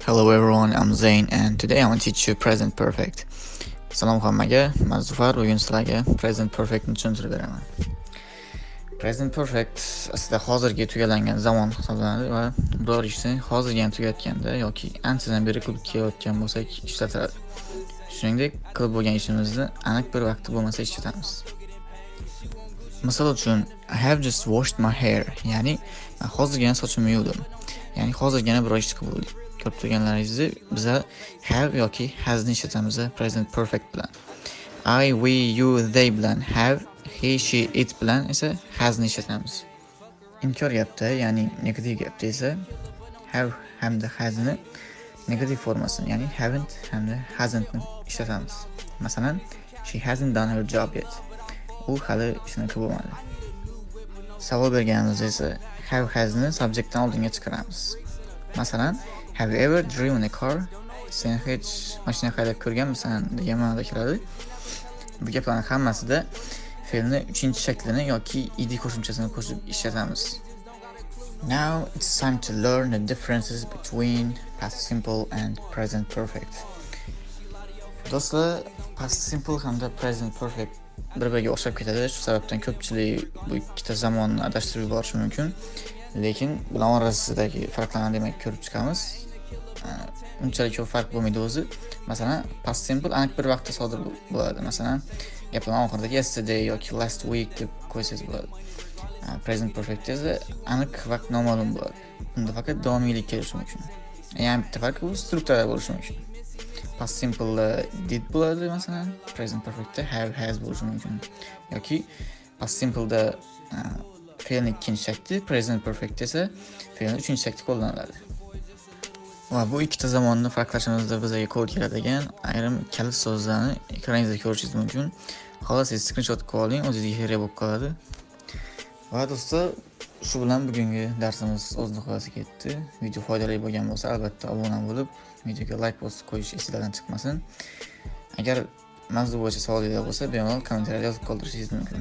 Hello everyone, I'm Zain and today I want to teach you present perfect. Salom hammaga, man Zufar, bugun sizlarga present perfectni tushuntirib beraman. Present perfect aslida hozirgi tugallangan zamon hisoblanadi va biror ishni hozirgina tugatganda yoki anchadan beri qilib kelayotgan bo'lsak ishlatiladi. Shuningdek, qilib bo'lgan ishimizni aniq bir vaqti bo'lmasa ishlatamiz. Misol uchun, "I have just washed my hair", ya'ni men hozirgina sochimni yuvdim. Ya'ni hozirgina biror ish qilib bo'ldik. Ko'rib turganlaringizdek, biza have yoki hasni ishlatamiz present perfect bilan. I, we, you, they bilan have, he, she, it bilan esa hasni ishlatamiz. Inkor gapda, ya'ni negativ gapda esa have hamda hasni negativ formasini, ya'ni haven't hamda hasn'tni ishlatamiz. Masalan, "She hasn't done her job yet." U hali ishini qilib bo'lmadi. Savol berganimizda esa have, hasni subjektdan oldinga chiqaramiz. Masalan, "Have you ever driven a car?" Sen hech mashina haydab ko'rganmisan degan ma'noda keladi. Bu gaplarning hammasida fe'lni uchinchi shaklini yoki ed qo'shimchasini qo'shib ishlatamiz. Now it's time to learn the differences between past simple and present perfect. Do'stlar, past simple hamda present perfect bir-biriga o'xshab ketadi. Shu sababdan ko'pchilik bu ikkita zamonni adashtirib yuborishi mumkin. Lekin bular orasidagi farqlarni, demak, ko'rib chiqamiz. Unchalik ko'p farq bo'lmaydi o'zi. Masalan, past simple aniq bir vaqtda sodir bo'ladi. Masalan, gaplarning oxiridagi yesterday yoki last week deb qo'ysangiz bo'ladi. Present perfect esa aniq vaqt noma'lum bo'ladi. Bunda faqat davomiylik kelishi mumkin. Yana bitta farq, bu struktura bo'lishi mumkin. Past simple did bo'ladi, masalan, present perfectda have, has bo'lishi mumkin. Yoki past simple'da fe'lni ikkinchi shakli, present perfect esa fe'lni uchinchi shakli qo'llaniladi. Va bu ikkita zamonni farqlashimizda bizga qo'l keladigan ayrim kalit so'zlarni ekraningizda ko'rishingiz mumkin. Xohlasangiz, skrinshot qilib oling, o'zingizga kerak bo'lib qoladi. Va do'stlar, shu bilan bugungi darsimiz o'z nihoyasiga yetdi. Video foydali bo'lgan bo'lsa, albatta obuna bo'lib, videoga like bosib qo'yish esingizdan chiqmasin. Agar mavzu bo'yicha savolingiz bo'lsa, bemalol kommentariyada yozib qoldirishingiz mumkin.